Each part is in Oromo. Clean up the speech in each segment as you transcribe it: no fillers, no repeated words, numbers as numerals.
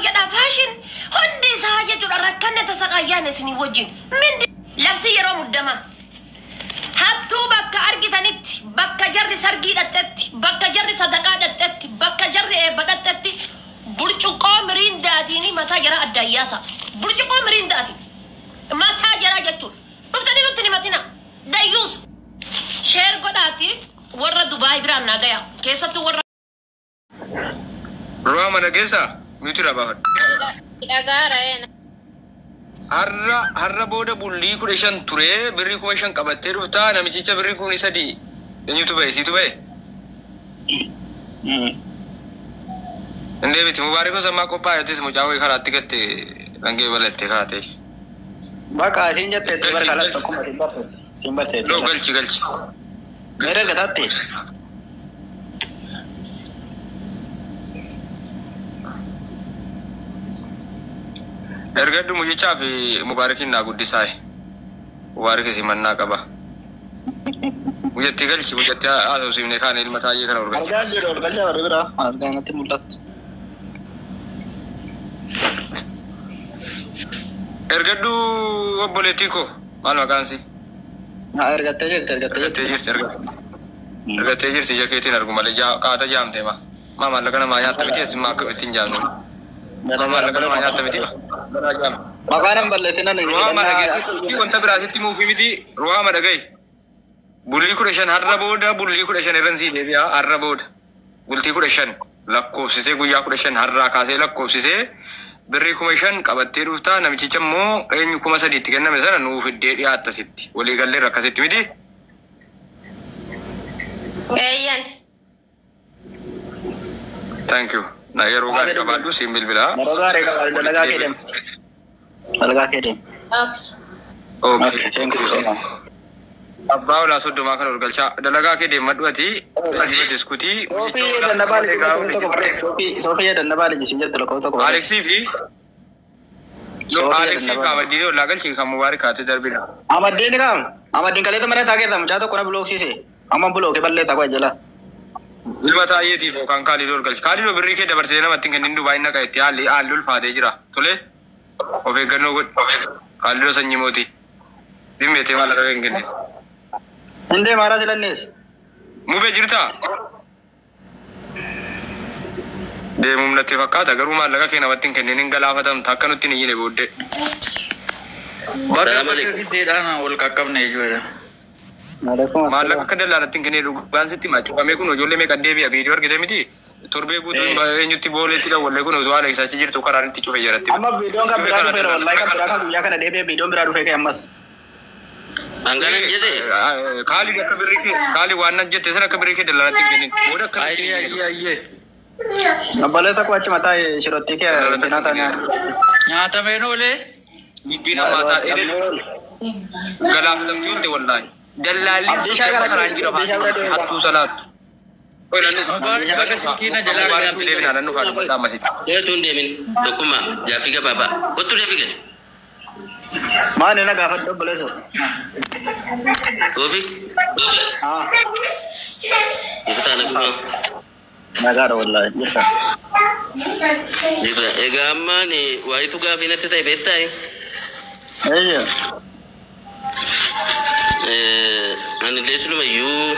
jedhaa faashin hundi isaa jechuudha rakkanne tasaqaayyaan isinii wajjin. Mindi labsi yeroo muddamaa. Hattuu bakka argitanitti, bakka jarri sargii dhaqxetti, bakka jarri sadaqaa dhaqxetti, bakka jarri eebba dhaqxetti burcuqqoo miriindaatiin mataa jaraa addaan yaasa. Burcuqqoo miriindaatiin mataa jaraa jechuudha. Dhuftanii nutti hin himatina. Dayyuus. Sheer godhaati warra Dubaay biraan naa gaya. Keessattuu warra Ruhaa mana keessa mute irraa baafadhu. Dhagaara een. Har'a har'a booda bullii 15 turee birrii 5,000 qabattee dhuftaa namichicha birrii 3,000 eenyutu ba'e siitu ba'e? Hin deebiti Mubaarikoo sammaa qophaa'etis mucaa wayii karaatti gatte dhangee balattee kaatee. Baqa isiin jetteetti Galchi bara kalas galchi. tokkuma siin barteetti. Siin barteetti. No galchi galchi. Mee dargataatti? Ergadhu mucichaa fi Mubaarikiin naa guddisaaye. Mubaarik simannaa qaba. Mucattii galchi mucattii haasofsiifne kaan ilma taayyee kana ol galcha. Argaan jiru ol galcha warri biraa argaa natti mul'attu. Ergadhu obboleettii koo maal maqaan si? Haa ergattee jirti ergattee Ergattee jirti. jirti ergattee jirti ija keetiin argu malee qaata jaamte maa. Maa maallaqa namaa nyaatta miti as maa akka ittiin jaamne. Maa maallaqa namaa nyaatta miti garaa jaamte. Maqaan hin balleessin ani Ruhaa mana keessatti wanta biraa sitti muufii miti ruhaa madagayi. Bulii 15 har'a booda bulii 15 irran sii deebi'a har'a booda. Bultii 15 lakkoofsisee guyyaa 15 har'aa kaasee lakkoofsisee birrii 5,000 qabattee dhuftaa namichicha immoo eenyu 3,000 itti kenname sana nuu fiddee dhiyaatta sitti. Walii galleerra akkasitti miti. Eeyyan. Thank you. Na yeroo gaarii qabaadhu siin bilbilaa. Yeroo gaarii qabaadhu Walitti dalagaa kee deebi'a. deemi. Dalagaa kee deemi. Okay. Okay. Okay, thank you so much. Abbaa olaa soddomaa kan ol galchaa. Dalagaa kee deemmadhu ati ati diskutii mucicha Soofii olaa dannabaa qabatee liji gaafa tokko barreessi. Soofii Soofii dannabaa liji siin jettu lakkoofsa tokko barreessi. Aleksii fi no Soofii Aleksii fi dannabaa liji. Amaddiin ollaa galchi kan Mubaarik haatee darbidha. Amaddiin kam? Amaddiin kaleessa mana isaa keessa mucaa tokko na bulooksise. Amma bulooke ballee takwa jala. Ilma taayyeetiif yookaan Kaalidoo ol galchi. Kaalidoo birrii kee dabarsitee namatti hin kennin Dubaay naqa itti haalli haalli ulfaatee jira. Tole of eeggannoo godhi. Kaalidoo sanyii mootii. Zimmeetee maallaqa hin kenne. Hin deema haaraa silannees. Mubee jirtaa? Deemuun natti fakkaata garuu maallaqa kee namatti hin kennin hin galaafatamta akka nutti hin iyyine booddee. Bakka Salaam bakka alaikum. gizeedhaan wal qaqqabne jechuudha. Maalaikum Maallaqa assalaam. akka dallaalatti hin kennine dhugaan sitti hima. Cufamee kun ijoollee meeqa deebi'a viidiyoo argite miti. Torbee guutuu eenyutti booleetti dawwallee kun utuu haala isaa jirtu karaan itti cufe jalatti. Amma viidiyoon kan Cufe biraa karaa dhufeera dallaa. wallahi kan biraa kan guyyaa kana deebi'e viidiyoon biraa dhufee ka'e ammas. Hangana jedhe Kaali akka birrii kee kaali waan nan jette sana akka birrii kee dallaalatti hin kennin. Booda akka nutti hin Ayyee iyyine. ayyee ayyee. Obboleessa koo achi mataa shirottii kee Dallaalatti cinaa hin taanee. kennin. Nyaatameen oolee. Dubbiin ammaa taa'ee galaafatamti oolte wallaahi. Dallaalli Abdii sun shaakala karaan jira abdii shaakala faasii deebi'a. hattuu salaattu. Mubaarik bakka silkii na jalaa Mubaarik galchuu. deebinaa nan dhufaa dubbadhaa ammasitti. Qoyatu hin deemin tokkummaa jaaffii gabaabaa kottu deebi gadi. Maali na gaafadhu obboleessa? Toofik Haa. Muktaa naguma Nagaadha wallahi jirta. jirra. Egaa ammaan waayitu gaafii natti ta'e beektaa? Eeyyo. Ani illee silumayyuu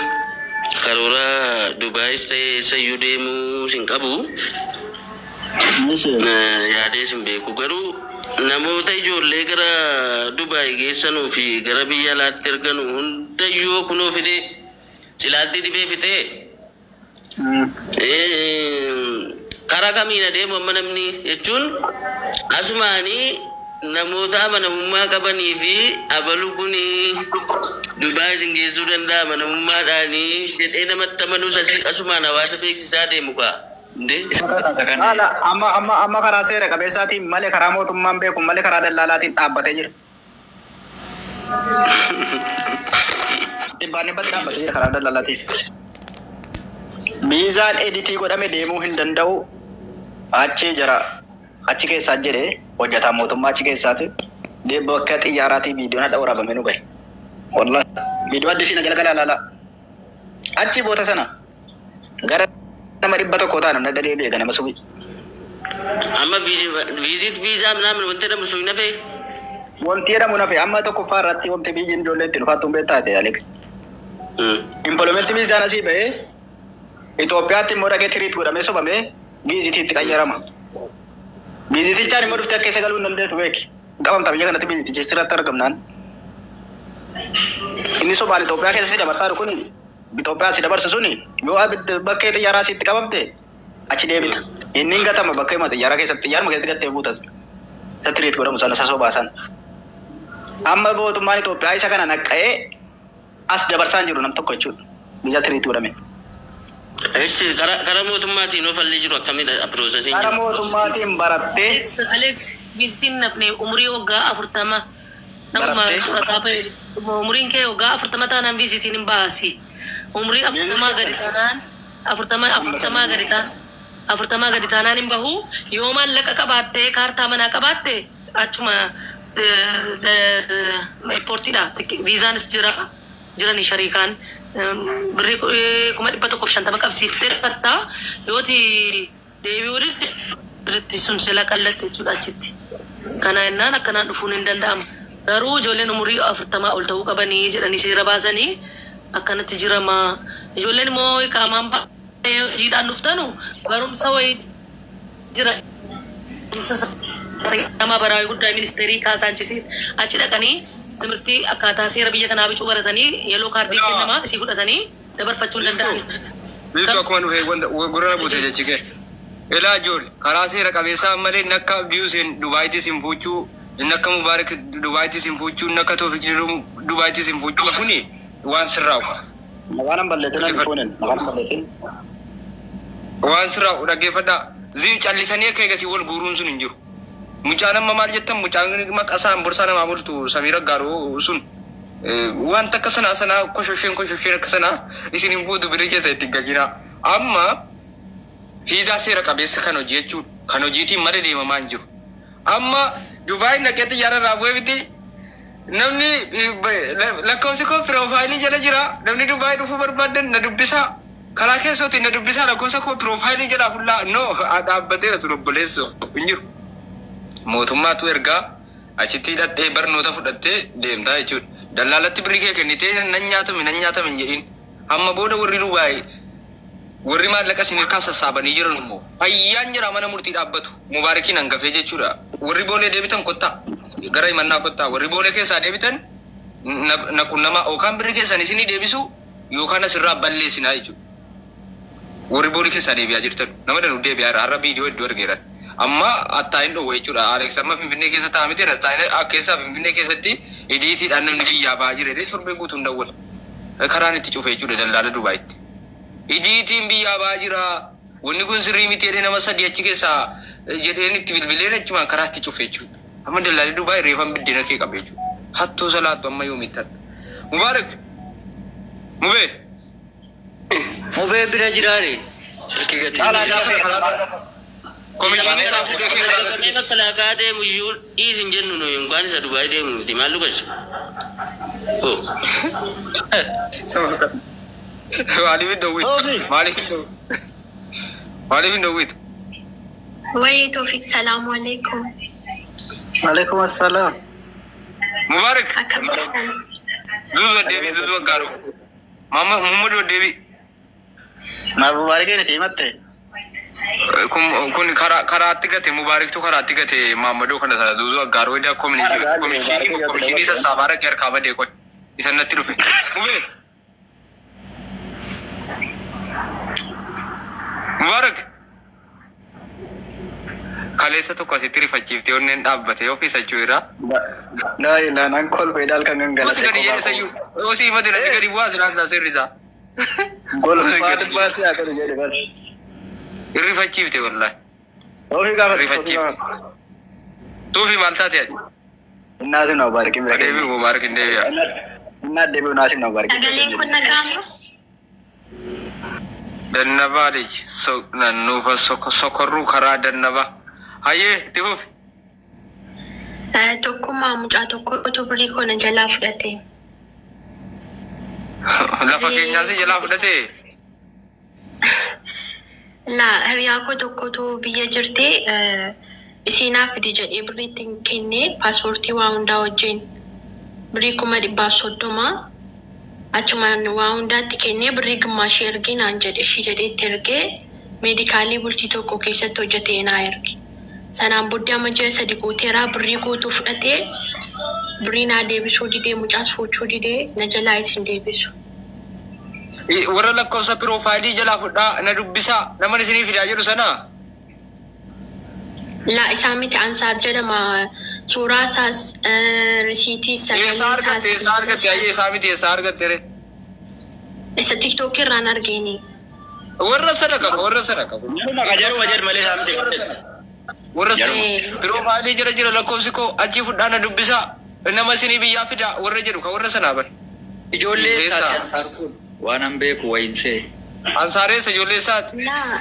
karoora Dubaayis ta'e eessayyuu deemuu sin qabu. Mishi. Yaadee sin beeku garuu namoota ijoollee gara Dubaay geessanuu fi gara biyya alaatti erganu hundayyuu kunoo fidee silaatti dhibee fixee karaa kamiin adeemu amma namni jechuun asumaanii namoota amanamummaa qabanii fi abalu kun Dubaay isin geessuu danda'a amanamummaadhaanii jedhee namatti amanus asumaan hawaasa beeksisaa deemu kaa. Indee? Haala amma amma amma karaa seera qabeessaatiin malee karaa mootummaan beeku malee karaa dallaalaatiin dhaabbatee jira. Dhibbaan dhibbatti dhaabbatee jira karaa dallaalaatiin. Viizaan editii godhame deemuu hin danda'u. Achi jira achi keessaa jedhee hojjetaa mootummaa achi keessaati. Bakka xiyyaaraatii viidiyoon hadha waraabame nu gahe. Wallahi viidiyoo addisiin jala galaa laala. Achi boota sana gara nama 100 ta'an namni adda deebi'e ganama subii. Amma visit visa ምናምን wanti jedhamu sun nafee. Wanti jedhamu nafe amma tokkoffaa irratti wanti biyyi ijoollee itti dhufaattu hin beektaate, Alex. Employment visaan asii ba'ee Itoophiyaatti immoo dhaqee treat godhamee sobamee visitiitti qayyarama. Visitichaan immoo dhuftee akka isa galuu hin dandeessu beeki. Qabamta biyya kanatti visitichi sirratti argamnaan. Inni sobaan Itoophiyaa keessa si dabarsaa jiru kun, Itoophiyaa si dabarsu suni, yoo abidda bakkee xiyyaaraa sitti qabamte achi deebita. Inni hin gatama bakka hima xiyyaaraa keessatti, xiyyaaruma keessatti gattee buutas. Isa treat godhamu sana, isa sobaa sana. Amma mootummaan Itoophiyaa isa kana naqqa'ee as dabarsaa hin jiru nam tokko jechuudha. Visa treat godhame. Eessi karaa mootummaatiin ofallee jiru akkamidha processiin Karaa jiru? Mootummaatiin barattee Alex, Alex, visitiin nafne umurii waggaa 40 namuma Barattee? xurataa ba'e umuriin kee waggaa 40 taanaan visitiin hin baasi. Umurii 40 gadi taanaan 40 gadi taan 40 gadi taanaan hin bahu. Yoo maallaqa qabaatte, kaartaa manaa qabaatte, achuma airportiidha. Viizaanis jira jirani shariikaan birrii 150,000 qabsiiftee fattaa yooti deebi'uu didde birritti sun sila qallatte jechuudha achitti. Kana jennaan akkanaan dhufuun hin danda'amu. Garuu ijoolleen umurii 40 ol ta'uu qabanii jedhanii seera baasanii akkanatti jirama. Ijoolleen immoo qaamaan baay'ee hojiidhaan dhuftanu barumsa wayii jira. Barumsa nama baraawii guddaa ministeerii kaasaanchisiin achi dhaqanii timirtii akkaataa seera biyya kanaa bicuu baratanii yellow cardii kennamaa isii fudhatanii dabarfachuu hin danda'an. Biiftuu akkuma dhufee wanta gurra na buute jechi kee. Ilaa ijoollee karaa seera qabeessaa malee inni akka Abdii Hussein Dubaayittis hin fuuchuu, inni akka Mubaarak Dubaayittis hin fuuchuu, inni akka Toofiq Dubaayittis hin fuuchuu, kuni waan sirraa'u. Maqaan hin balleessin, ani fuunen maqaan hin balleessin. Waan sirraa'u dhaggeeffadhaa. Ziin callisanii akka eegasii wal guuruun sun hin jiru. Mucaan amma maal jettan, mucaan maqaa isaan borsaa namaa bultu Samiira Gaaroo sun wanta akka sanaa sanaa koshosheen koshosheen akka sanaa isin hin fuutu, birrii keessa ittiin galchinaa. Amma fiizaa seera qabeessa kan hojii jechuudha. Kan hojiitiin malee deemamaa hin jiru. Amma Dubaay naqee xiyyaara irraa bu'ee miti. Namni lakkoofsi koo profile jala jira. Namni Dubaay dhufuu barbaadan na dubbisaa. Karaa keessootiin na dubbisaa, lakkoofsa koo profile jala fullaa no dhaabbateera sun obboleessoo hin jiru. Mootummaatu ergaa achitti hidhattee barnoota fudhattee deemtaa jechuudha. Dallaalatti birrii kee kennitee nan nyaatame nan nyaatame hin jedhin. Amma booda warri Dubaay warri maallaqa isin hirkaa sassaabanii jiran immoo fayyaan jira mana murtii dhaabbatu. Mubaarakiin hangafee jechuudha. Warri boolee deebitan kottaa. Gara himannaa kottaa. Warri boolee keessaa deebitan na qunnamaa, yookaan birrii keessan isinii deebisu yookaan asirraa balleessinaa jechuudha. Warri boolee keessaa deebi'aa jirtan nama danuu deebi'aa jira. Har'a viidiyoo hedduu argeeran. Amma attaayin dhoowwa jechuudha. Alex amma Finfinnee keessa taa'aa miti. Attaayin keessaa Finfinnee keessatti idiitiidhaan namni biyyaa ba'aa jira jedhee torbee guutuun dawwala. Karaan itti cufe jechuudha dallaala Dubaayitti. Idiitiin biyyaa ba'aa jira. Wanni kun sirrii miti jedhee nama sadii achi keessaa jedheen itti bilbileen achumaan karaa itti cufe jechuudha. Amma dallaalli Dubaay reefan biddeena kee qabe jechuudha. Hattuu salaattu amma yoomitti hatta. Mubaarak. Mubee. Mubee bira jiraare. Silkii gati. Komishinii isaa fuudhee keessa. Mee makalaakaa deemu iyyuu dhiisin jennu nuyi inkaan isa Dubaay deemu miti maal lukas? Oh. Maaliif hin dhoowwitu? Maaliif hin dhoowwitu? Maaliif hin dhoowwitu? Way Tawfiq, salaamu alaikum. Alaikum assalaam. Mubaarak. Akkam jirtan? Zuzu deebii, Zuzu gaaruu. Mama Muhammadu deebii. Maaf Mubaarakiin itti himatte? Kun karaa karaatti gate, Mubaariktu karaatti gate Maammadoo kana sana Zuzu gaaruu edaa komishinii sassaabaa dhaqee harkaa badee qoy. Isan natti dhufe. Mubee. Mubaarak. Kaleessa tokko asitti rifachiiftee onneen dhaabbate ofiis achuu irraa. Laa ilaa nan kolfee halkan Osi gangalatee gadi jedhe sayyuu. Osi himate namni gadi bu'aa silaa seerri isaa. Golfaa dubbaatti haa godhu jedhe bar. Irrifachiifte wallahi. Ofii gaafate. Rifachiifte. Tuufi maal taate ati? Innaasim na Mubaarakiin bira. Deebi'u Mubaarak hin deebi'a. Innaa deebi'u naasim na Mubaarakiin. Sagaleen kun dhaga'ama? Dannabaa lij nannuufa sokorruu karaa dannabaa. Hayyee itti fufi. Tokkummaa mucaa tokkotu birrii koo na jalaa fudhate. Lafa keenyaas jalaa fudhate. Laa, hiriyaa koo tokkotu biyya jirtee isiinaaf fidi jedhee birrii ittiin kennee, paaspoortii waa hundaa wajjin birrii 130,000 achumaan waa hundaatti kennee, birrii gimmaashee ergee naan jedhe. Ishii jedhee itti ergee, meedikaalii bultii tokko keessatti hojjetee naa erge. Sanaan booddee amma ji'a 3 guuteeraa, birrii guutuu fudhatee birrii naa deebisuu didee, mucaas fuuchuu didee, na jalaa isin deebisu. Warra lakkoofsa profile jalaa fudhaa na dubbisaa nama isinii fidaa jedhu sanaa. Laa, isaa miti, Ansaar jedhama. Suuraa isaas, risiitii, Eessaa sagalee argatte? isaas. Eessaa argatte? Ayyee, isaa miti, eessaa argatte ree? Isa TikTok irraan argeeni. Warra sadaka, warra sadaka. Jaruma ka jaruma jedhu malee isaa miti. Warra Jaruma. Profile jala jira lakkoofsi koo, achii fudhaa na dubbisaa nama isinii biyyaa fidaa warra jedhu ka warra sanaa bar. Ijoollee Eessaa? isaati Ansaar kun, waan an beeku wayinsee. Ansaareessa ijoollee isaati. Laa,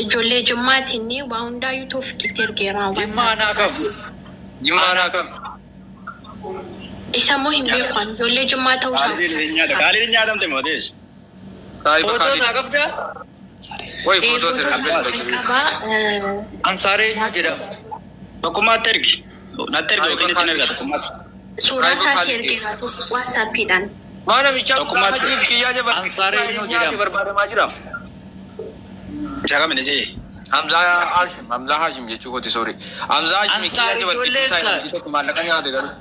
ijoollee Jimmaatiin waa hundaayyuu Toofiqitti ergeera. Jimmaa anaa qabu. Jimmaa anaa kam? Isa immoo hin beeku ani. Ijoollee Jimmaa ta'uu isaa. Kaaliin nyaata. Kaaliin nyaatamte mootis. Saahiba Footoo Kaalid. isaa qabdaa? Wayi Ee, footoo footoo sirrii isaa kan qabaa. Ansaaree eenyu jedhama? Tokkummaatti ergi. Natti ergi yookiin ittiin erga tokkummaatti. Suuraa Saahiba isaa si Kaalid. ergeera WhatsAppiidhaan. Maa namichaa Tokkummaatti. hajiif kiyyaa jaba Ansaaree eenyu nyaate jedhama? barbaadamaa jira. Isa kamini jee? Hamzaa Hashim, Hamzaa Hashim jechuu kooti, sorry. Hamzaa Hashim Ansaar kiyyaa jaba ijoollee isaati. tokko maallaqa nyaate garuu.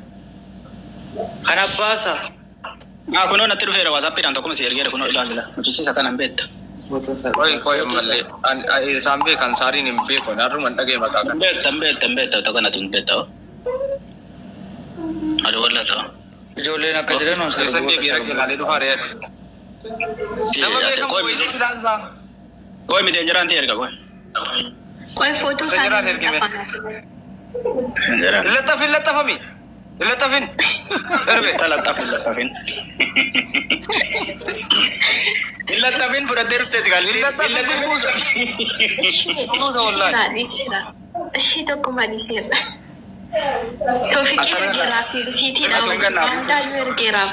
Kan abbaasaa. Maa kunoo natti dhufeera, WhatsAppiidhaan tokkuma si ergeera, kunoo ilaalila. Mucichi isa kana hin beekta. Qoy qoy, ammallee isaan beekan, Ansaariin hin beeku, har'uma hin dhagee maqaa Hin kana. beekta, hin beekta, hin beekta, tokko natti hin beekta. Aduu wallaa ta'u. Ijoolleen akka jiran on Keessan deebi'ee rakkoo ilaalee dhufaa re'ee. Nama beekamu wayii filaansaa. Qoy miti, injiraan ta'e erga qoy. Qoy, footoo Isa isaa jiraan ni ergime. maxxanfama. Injiraan. Laxxafin laxxafami. Laxxafin. Darbe. Laxxafin laxxafin. Hin laxxafin, fudhattee dhufte si galii. Laxxafin si buusa. Ishee Buusa wallahi. dhiiseera, dhiiseera. Ishee tokkuma dhiiseera. Toofiqii ergeeraaf, risiitiidhaan Ati wajjin kennaa. waa hundaayyuu ergeeraaf.